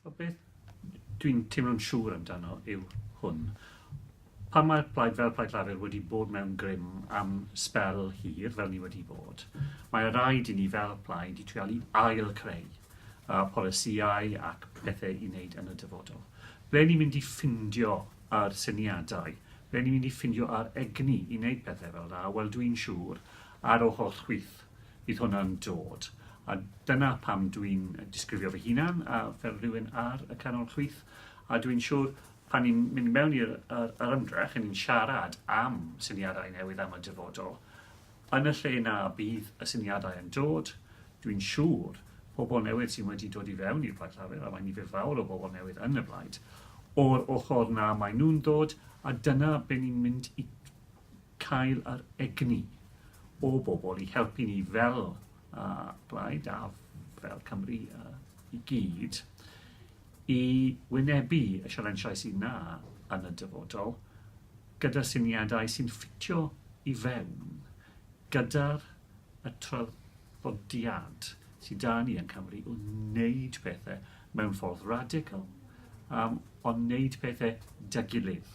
O beth dwi'n teimlo'n siŵr amdano yw hwn. Pan mae'r blaid fel Plaid Lafur wedi bod mewn grym am sbel hir, fel ni wedi bod, mae rhaid i ni fel plaid i trial i ail-creu uh, polisïau ac pethau i wneud yn y dyfodol. Ble ni'n mynd i ffindio yr syniadau? Ble ni'n mynd i ffindio yr egni i wneud pethau fel 'na? Wel, dwi'n siŵr ar ochr chwith bydd hwnna'n dod. A dyna pam dwi'n disgrifio fy hunan a fel rhywun ar y canol chwith, a dwi'n siŵr pan ni'n mynd mewn i'r yr, yr ymdrech, ni'n siarad am syniadau newydd am y dyfodol, yn y lle na bydd y syniadau yn dod, dwi'n siŵr pobl newydd sy'n wedi dod i fewn i'r Blaid Llafur, a mae nifer fawr o bobl newydd yn y blaid, o'r ochr na mae nhw'n dod, a dyna be ni'n mynd i cael yr egni o bobl i helpu ni fel uh, blaid a fel Cymru uh, i gyd i wynebu y sialensiau sydd na yn y dyfodol gyda syniadau sy'n ffitio i fewn gyda'r y traddodiad sydd 'da ni yn Cymru o wneud pethau mewn ffordd radical, um, ond wneud pethau 'da gilydd.